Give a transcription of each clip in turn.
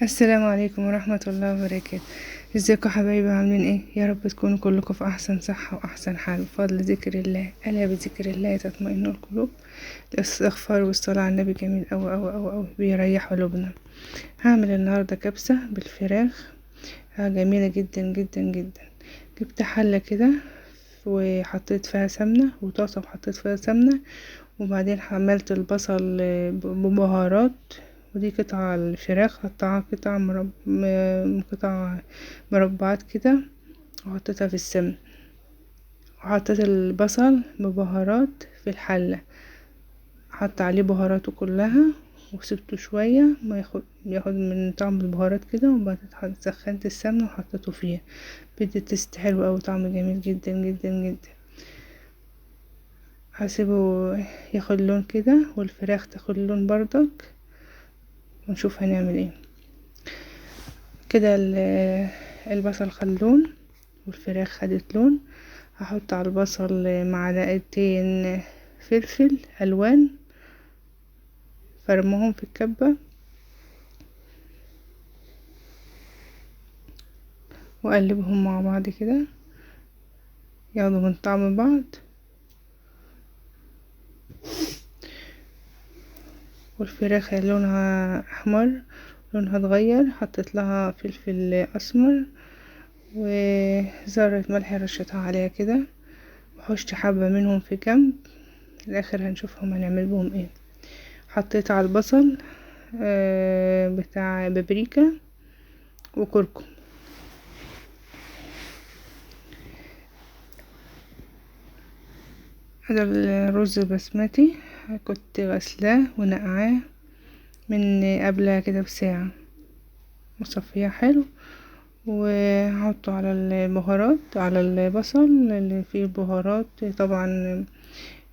السلام عليكم ورحمة الله وبركاته. ازيكم حبايبي، عاملين ايه؟ يا رب تكونوا كلكم في احسن صحة واحسن حال بفضل ذكر الله. الا بذكر الله تطمئن القلوب. الاستغفار والصلاة على النبي جميل اوي اوي اوي اوي، بيريح قلوبنا. هعمل النهاردة كبسة بالفراخ جميلة جدا جدا جدا. جبت حلة كده وحطيت فيها سمنة، وطاسة وحطيت فيها سمنة، وبعدين حملت البصل ببهارات، ودي قطع الفراخ قطعها قطع مربعات كده، وحطيتها في السمن، وحطيت البصل ببهارات في الحلة، حط عليه بهاراته كلها وسبته شوية ما ياخد من طعم البهارات كده، وبعدين سخنت السمنة وحطيته فيها. بيدي تيست حلو اوي، طعم جميل جدا جدا جدا. هسيبه ياخد لون كده والفراخ تاخد لون بردك، ونشوف هنعمل ايه. كده البصل خد لون والفراخ خدت لون. هحط على البصل معلقتين فلفل الوان، فرمهم في الكبة، واقلبهم مع بعض كده ياخدوا من طعم بعض. والفراخ لونها احمر، لونها اتغير، حطيت لها فلفل اسمر وذرة ملح رشيتها عليها كده، وحشت حبة منهم في جنب. الاخر هنشوفهم هنعمل بهم ايه. حطيت على البصل بتاع بابريكا وكركم. هذا الرز البسمتي كنت غسلاه ونقعاه من قبلها كده بساعة، مصفياه حلو، وهحطه على البهارات، على البصل اللي فيه البهارات. طبعا،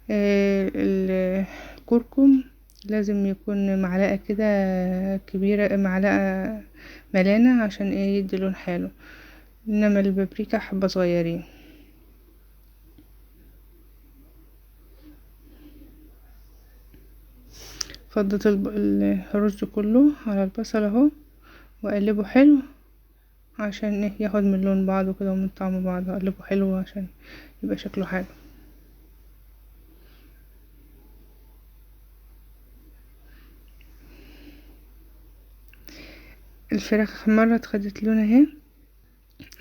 الكركم لازم يكون معلقة كده كبيرة، معلقة ملانة عشان يدي لون حلو، انما البابريكا حبة صغيرين. فضيت الرز كله على البصل اهو، واقلبه حلو عشان ياخد من لون بعضه كده ومن طعم بعضه. اقلبه حلو عشان يبقى شكله حلو. الفراخ احمرت خدت لون اهي.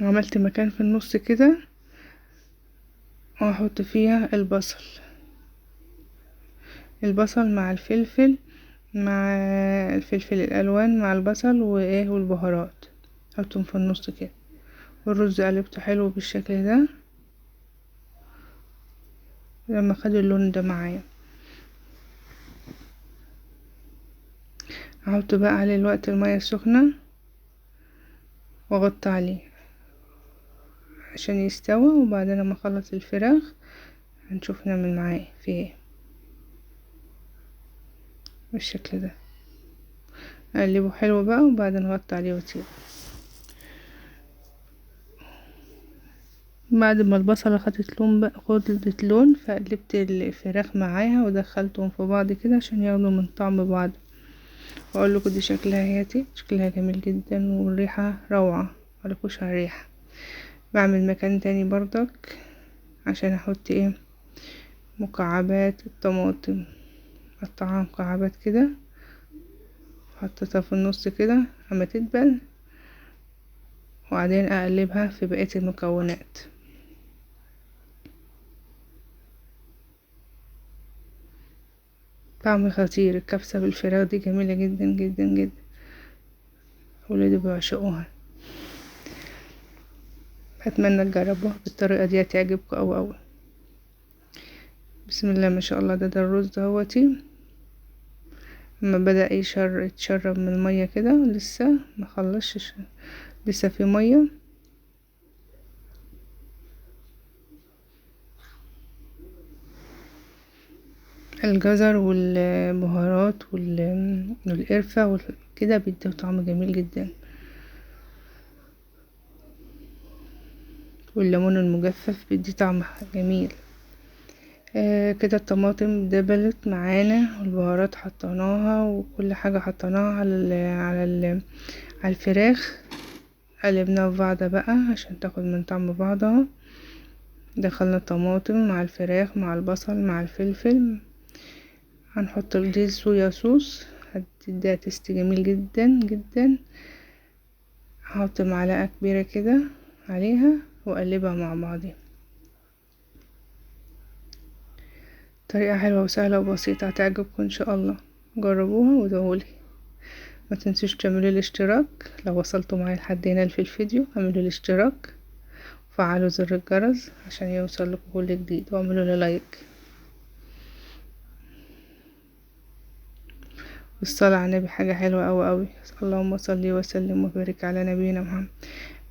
عملت مكان في النص كده واحط فيها البصل، البصل مع الفلفل، مع الفلفل الالوان مع البصل والبهارات، حطهم في النص كده. والرز قلبته حلو بالشكل ده لما خد اللون ده معايا. هحط بقى عليه الوقت المية السخنة واغطي عليه عشان يستوى، وبعدين لما اخلص الفراخ هنشوف نعمل معاه فيه ايه بالشكل ده. اقلبه حلو بقى وبعدين اغطي عليه واسيبه. بعد ما البصلة خدت لون بقى، خدت لون، فقلبت الفراخ معاها ودخلتهم في بعض كده عشان ياخدوا من طعم بعض. واقول لكم دي شكلها اهيتي، شكلها جميل جدا والريحة روعة، مقولكوش على الريحة. بعمل مكان تاني برضك عشان احط مكعبات الطماطم، اقطعها مكعبات كده حطيتها في النص كده اما تدبل، وبعدين اقلبها في بقية المكونات. طعم خطير الكبسة بالفراخ دي، جميلة جدا جدا جدا، ولادي بيعشقوها. اتمنى تجربوها بالطريقة دي، هتعجبكم اوي اوي. بسم الله ما شاء الله. ده الرز اهوتي اما بدأ يتشرب من المية كده، لسه ما خلصش، لسه في مية. الجزر والبهارات والقرفة كده بيدوا طعم جميل جدا، والليمون المجفف بيدي طعم جميل. كده الطماطم دبلت معانا والبهارات حطيناها وكل حاجة حطيناها على الفراخ، قلبناها في بعض بقى عشان تاخد من طعم بعضها. دخلنا الطماطم مع الفراخ مع البصل مع الفلفل. هنحط دي صويا صوص، هتديها taste جميل جدا جدا. هحط معلقة كبيرة كده عليها واقلبها مع بعضها. طريقة حلوة وسهلة وبسيطة، هتعجبكم ان شاء الله، جربوها وادعولي. ما تنسوش تعملوا الاشتراك لو وصلتوا معايا لحد هنا في الفيديو، اعملوا الاشتراك وفعلوا زر الجرس عشان يوصل لكم كل جديد، واعملوا لي لايك. والصلاة على النبي حاجة حلوة أوي أوي. اللهم صل وسلم وبارك على نبينا محمد،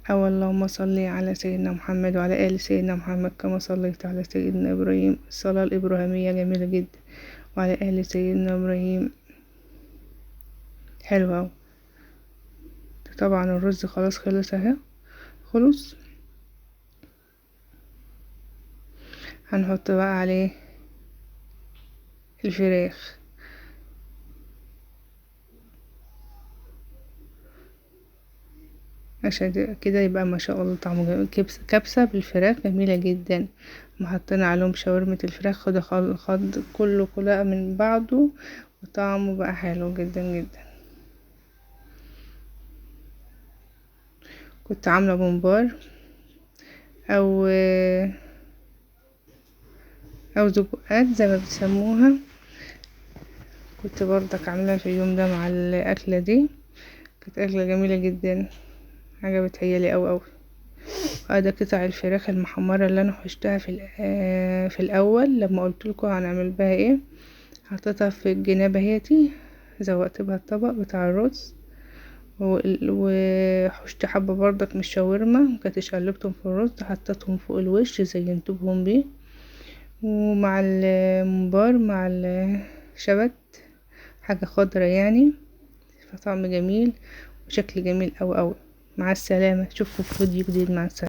أو اللهم صل على سيدنا محمد وعلى آل سيدنا محمد كما صليت على سيدنا إبراهيم. الصلاة الإبراهيمية جميلة جدا، وعلى آل سيدنا إبراهيم حلوة أوي. طبعا الرز خلاص خلص اهي، خلص. هنحط بقى عليه الفراخ. عشان كده يبقى ما شاء الله طعمه جميل. كبسة بالفراخ جميلة جدا. حطينا عليهم شاورمة الفراخ، خد خد كله كلها من بعضه، وطعمه بقى حلو جدا جدا. كنت عاملة بومبار او زقاقات زي ما بتسموها، كنت برضك عاملاها في اليوم ده مع الاكلة دي. كانت اكلة جميلة جدا، عجبت عيالي اوي اوي. ادي قطع الفراخ المحمرة اللي انا حشتها في الاول لما قلت لكم هنعمل بها ايه، حطيتها في الجناب اهيتي، زوقت بها الطبق بتاع الرز، وحشت حبة برضك من الشاورما، مكنتش قلبتهم في الرز، حطيتهم فوق الوش زينتهم بيه، ومع الممبار مع الشبت، حاجة خضرة يعني، فطعم جميل وشكل جميل أوي أوي. مع السلامة، اشوفكم في فيديو جديد. مع السلامة.